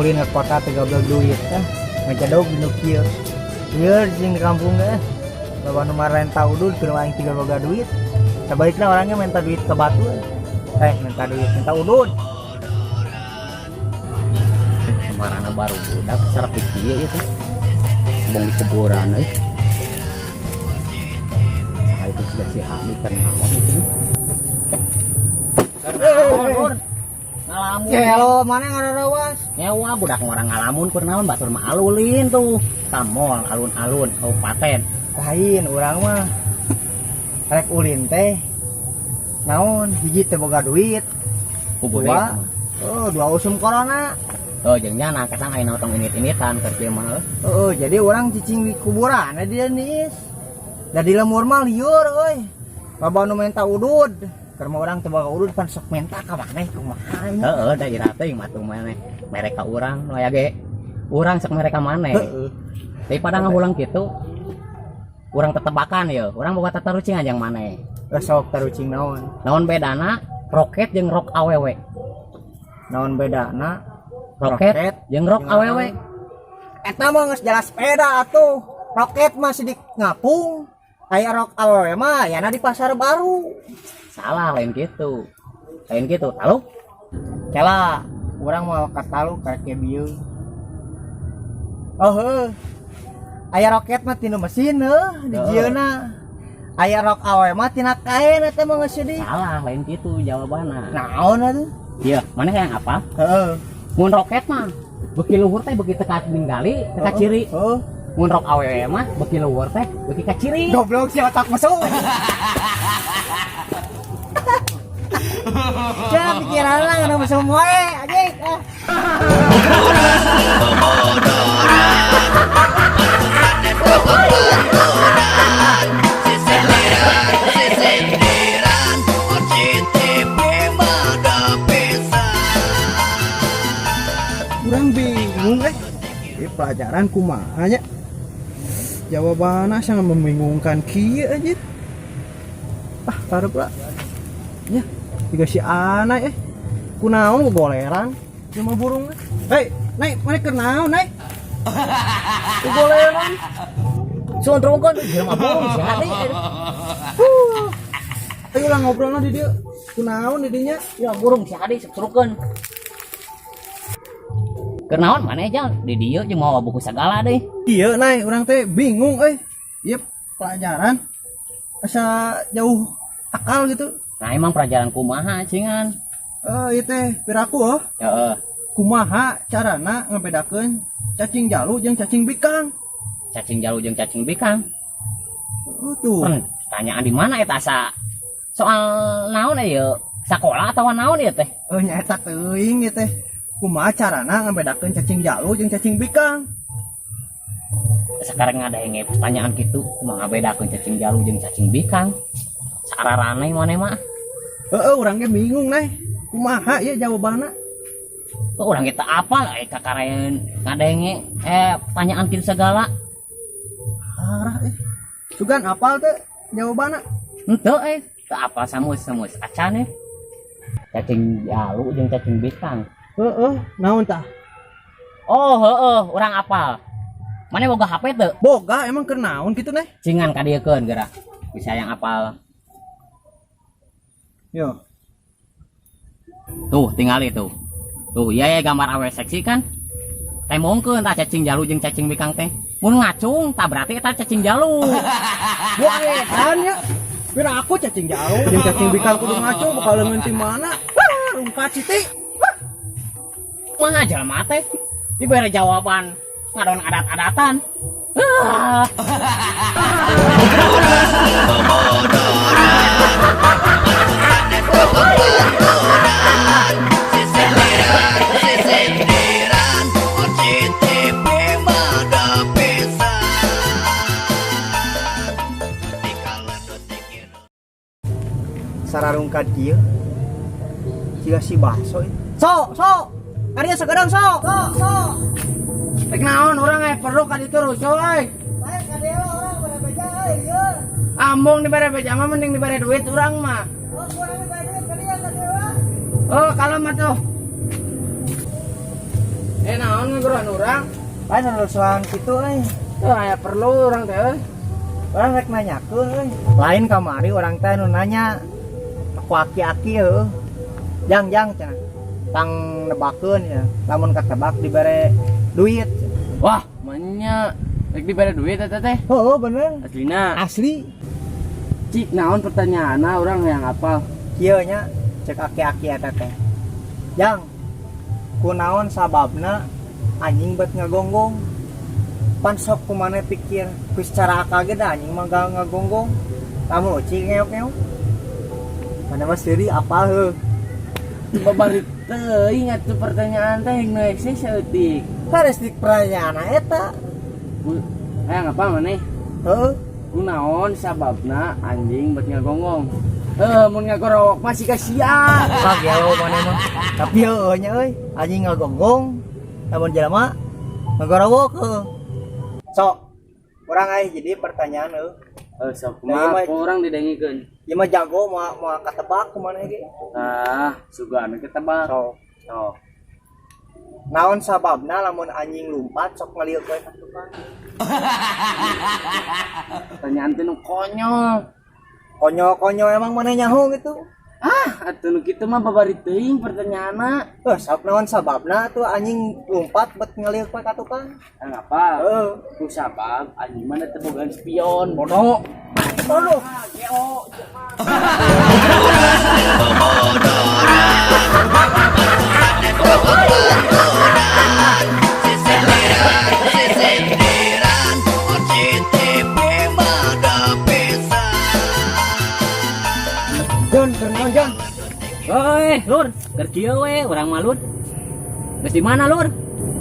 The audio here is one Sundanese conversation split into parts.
Ulin ke kota teu goblok duit eh. Ngajadog nu kieu. Lieur cing di kampung eh. Loba nu marenta udud keur aing tiga boga duit. Sabalikna orangnya minta duit ke batu. Eh, minta duit, minta udud. Kemarin baru budak secara pikir itu bong di kuburan euy. Nah, itu sudah si Hamid kan naon itu. Naon? Ngalamun. Gelo, mana ngarawas? Nyewa budak orang ngalamun keur naon, batur mah alulin tuh. Ka mall alun-alun kabupaten. Lain urang mah. Rek ulin teh. Naon, hiji teh boga duit. Kubur. Dua. Oh, dua usum corona. Oh, jeung nyana ketang ayeuna tong init-initan keur kieu mah. Oh, jadi urang cicing di kuburan dia nih. Da di lembur mah lieur euy. Loba nu minta udud. Keur mah urang teu boga udud pan sok menta ka maneh kumaha nya. Heeh, da ira teh mah tuh maneh mere ka urang nu aya ge. Urang sok mere ka maneh. Heeh. Daripada ngahulang kitu, urang tetebakan ya, urang boga tatarucingan yang maneh. Eh, sok tarucing naon? Naon bedana roket jeung rok awewe? Naon bedana? Roket jeung rok awewe. Eta mah geus jelas beda atuh. Roket mah sidik ngapung. Aya rok awewe mah ayana di pasar baru. Salah, lain gitu. Lain gitu. Lalu Kela, urang mau katalu kayak bieu. Oh heuh. Aya roket mah tina mesin heuh di jieuna. Aya rok awewe mah tina kain eta mah geus sedih. Salah, lain gitu jawabanna. Naon atuh? Iya, mana yang apa? Heeh. Mun roket mah beuki luhur teh beuki teka ningali, teka ciri. Heeh. Mun rok awewe mah beuki luhur teh beuki ka ciri. Goblok si otak mesum. Ya pikiran lah ngana mesum wae anjing. Ah. Kurang bingung eh. Ini pelajaran kumaha nya. Jawabannya sangat membingungkan kieu anjir. Ah, karep lah. Ya, tiga si anak eh. Kunaon gogoleran cuma burung. Hei, naik, mana keur naon, naik? Gogoleran. Suun turunkeun jelema burung sia deui. Huh. Ayo lah ngobrolna di dieu. Kunaon di dinya? Ya burung sia deui sok. Keur naon maneh jang di dieu jeung mawa buku sagala deui? Iya, naik, urang teh bingung euy. Ieu pelajaran asa jauh akal gitu. Nah, emang pelajaran kumaha cingan? Eh, ieu teh piraku oh. Heeh. Kumaha carana ngebedakeun cacing jalu jeung cacing bikang? Cacing jalu jeung cacing bikang. Oh, tuh. Pertanyaan di mana eta asa? Soal naon ieu? Sakola atawa naon ieu teh? Oh, nyaeta teuing ieu teh. Kumaha carana ngebedakeun cacing jalu jeung cacing bikang? Sekarang ngadenge pertanyaan gitu, kumaha ngabedakeun cacing jalu jeung cacing bikang? Sararane maneh mah. Heeh, urang ge bingung neh. Kumaha ieu jawabanna? Tuh urang kita apal eh kakaraeun ngadenge pertanyaan kitu segala. Arah eh. Sugan apal teh jawabanna? Henteu eh, teu apal samus-samus acan eh. Cacing jalu jeung cacing bikang. Heeh, naon tah? Oh, heeh, urang apal. Maneh boga HP teu? Boga, emang keur naon kitu neh? Cingan kadieukeun geura. Bisa yang apal. Yo. Tuh, tingali tuh. Tuh, iya ya gambar awe seksi kan? Tembongkeun tah cacing jalu jeung cacing bikang teh. Mun ngacung tah berarti eta cacing jalu. Wah, edan ya. Pira aku cacing jalu jeung cacing bikang kudu ngacung bakal leungeun ti mana? Wah, rungkat siti. Mah jelema teh dibere jawaban ngadon adat-adatan. Ah. Sararungkat kieu. Jiga si baso. So, so. Karya sekarang so. So, so. Rek naon urang perlu ka ditu rusuh euy. Baik ka dieu urang bare beja euy ieu. Ambung dibere beja mah mending dibere duit urang mah. Oh, kurang dibere duit ka dieu ka dieu. Oh, kalau mah tuh. Naon Naon ngagerohan urang? Lain rusuhan kitu euy. Teu aya perlu urang teh euy. Urang rek nanyakeun euy. Lain kamari urang teh nu nanya. Aku aki-aki heuh. Jang jang cenah. Tang nebakeun ya. Lamun katebak dibere duit. Wah, manya rek dibere duit eta teh. Oh, bener. Aslina. Asli. Cik naon pertanyaanna, urang yang apal. Kieu nya cek aki-aki eta teh. Jang, kunaon sababna anjing bet ngagonggong? Pan sok kumaha pikir ku secara akal ge da anjing mah gak ngagonggong. Lamun ucing ngeok-ngeok. Mana mah seuri apal heuh. Babari teuing atuh pertanyaan teh nu eksis saeutik. Hares di pertanyaan eta. Hayang apa maneh? Heuh. Kunaon sababna anjing bet ngagonggong? Heuh, mun ngagorowok masih kasihan. Ah, gelo maneh mah. Tapi heueuh nya euy, anjing ngagonggong lamun jelema ngagorowok heuh. Sok, urang euy jadi pertanyaan heuh. Eh, sok Nah, ieu kumaha mah- ku urang didengikeun. Ieu mah jago moal moal katebak kumaha ge. Ah, sugan ketebak. Sok. Sok. Naon sababna lamun anjing lumpat sok ngaliuk we ka tukang? Pertanyaan teh nu konyol. Konyol-konyol emang mana nyaho gitu. Ah, atuh nu kitu mah babari teuing pertanyaanna. Eh, sok naon sababna tuh anjing lumpat bet ngaliuk we ka tukang? Ah, apa? Heeh. Ku sabab anjing mana teu bogaan spion. Bodoh. Bodoh. Ah, geo. Sisindiran OCTV mada pisan. Jon, keur naon, Jon? Oi, Lur, keur kieu we urang mah, Lur. Geus di mana, Lur?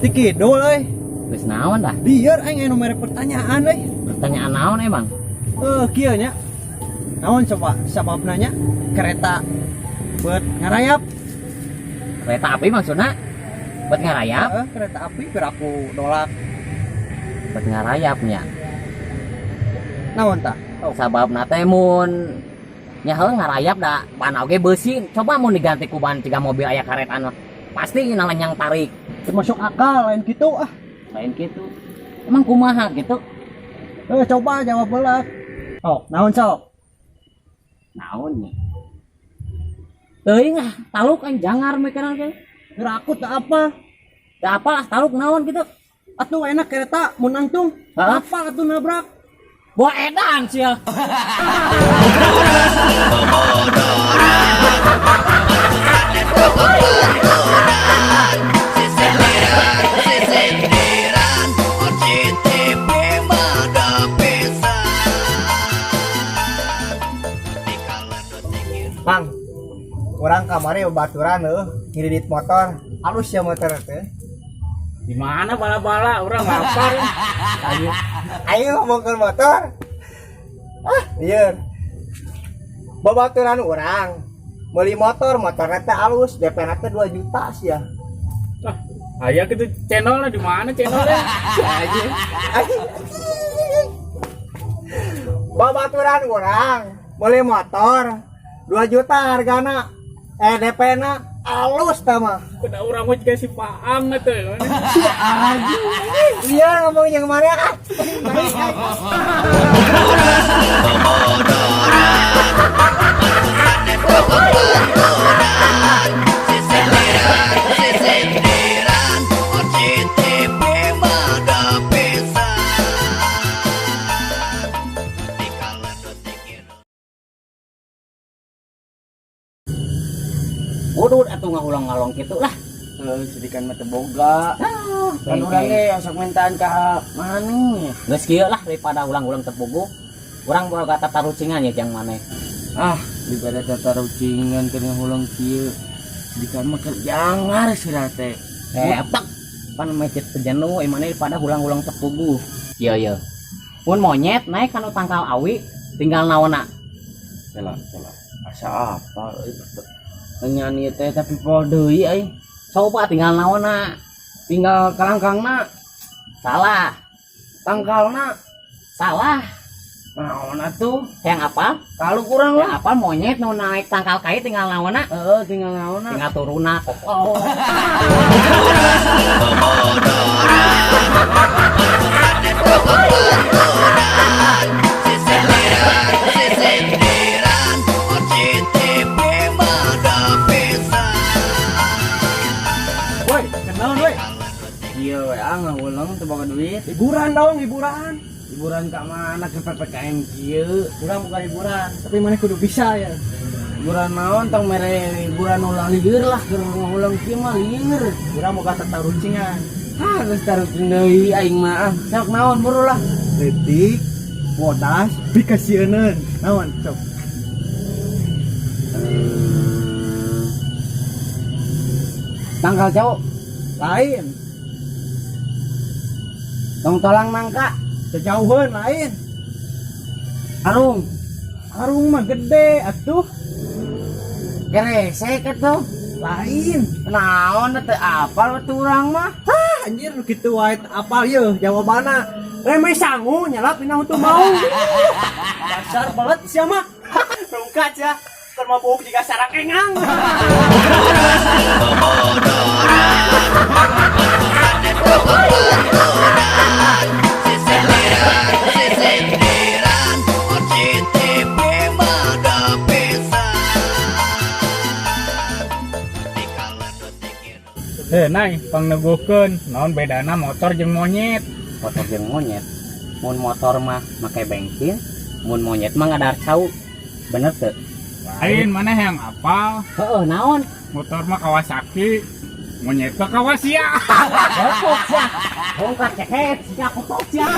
Di kidul euy. Geus naon dah? Lieur aing anu mere pertanyaan euy. Pertanyaan naon emang? Eh, kieu nya. Naon coba sababna nya kereta buat ngarayap? Kereta api maksudna? Buat ngarayap? Heeh, kereta api piraku dolak. Buat ngarayap nya. Naon tah? Oh. Sababna teh mun nya heuh ngarayap da ban oge beusi. Coba mun diganti ku ban tiga mobil aya karetan mah. Pasti yang tarik. Termasuk akal lain gitu ah. Lain gitu. Emang kumaha gitu? Eh, coba jawab heula. Oh, naon sok? Naon nya? Teuing ah, taluk aing jangar mikiran teh. Piraku tak apa? Da apalah taluk naon gitu. Atuh enak kereta mun nangtung. Hah? Apa atuh nabrak? Bawa edan sia. Sisindiran OCTV mada pisan. Mang, urang kamari baturan heuh, ngidit motor. Halus ya motor teh. Di mana bala-bala urang lapar. Ayo, ayo ngomongkeun motor. Ah, iya. Babaturan urang beli motor, motornya teh halus, DP na teh 2 juta sih ya. Ah, aya gitu channelnya di mana channelnya? Ayo. Babaturan urang beli motor 2 juta hargana, eh DP na halus tah mah. Kena urang mah juga si Paang atuh. Iya ngomong yang mana ah? Sisindiran OCTV mada pisan. Udud atuh ngahulang-ngalong kitu lah. Heuh, sedikan mah teu boga. Kan urang ge sok mintaan ka maneh. Geus kieu lah daripada ulang-ulang tepugu. Urang boga tatarucingan ya jang maneh. Ah, daripada tatarucingan keur ngahulang kieu. Sedikan mah keur jangar sirah teh. Eh, pak. Pan macet pejenu eh maneh daripada ulang-ulang tepugu. Iya iya. Mun monyet naik kanu tangkal awi tinggal naonna. Kela, kela. Asa apa euy pertanyaan ieu teh tapi poho deui aing. Coba tinggal naonna. Tinggal kalangkangna, Salah. tangkalna, Salah. Naon atuh? Yang apa? Kalau kurang Yang lah. apa monyet nu naik tangkal kai tinggal naonna? Heeh, tinggal naonna. Tinggal turunna kok. Oh. Sisindiran OCTV mada pisan. Woi, kenalan woi. Iya we ah ngahuleng teu boga duit. Hiburan dong, hiburan. Hiburan ka mana ke PPKM kieu? Urang bukan hiburan, tapi mana kudu bisa ya. Hiburan naon tong mere hiburan ulah lieur lah keur ngahuleng kieu mah lieur. Urang boga tatarucingan. Ah, geus tarucing deui aing mah ah. Sok naon buru lah. Leutik, bodas, pikasieuneun. Naon, cok? Eh, tangkal cau. Lain, Tong tolang nangka. sejauhan lain. Arung. Arung mah gede atuh. Keresek atuh. Lain. Naon teh apal atuh urang mah. Ah, anjir nu kitu wae teu apal yeuh jawabanna. Remeh sangu nyalap dina huntu mau. Dasar belet sia mah. Rungkat ya. Keur mabuk jiga sarang engang. Sisindiran OCTV mada pisan. Heh, nay, pangneguhkeun naon bedana motor jeung monyet? Motor jeung monyet. Mun motor mah make bensin, mun monyet mah ngadar cau. Bener teu? Lain, mana yang apal? Heeh, naon? Motor mah Kawasaki, monyet mah Kawasia. Goblok sia. Bongkar ceket sia kotok sia.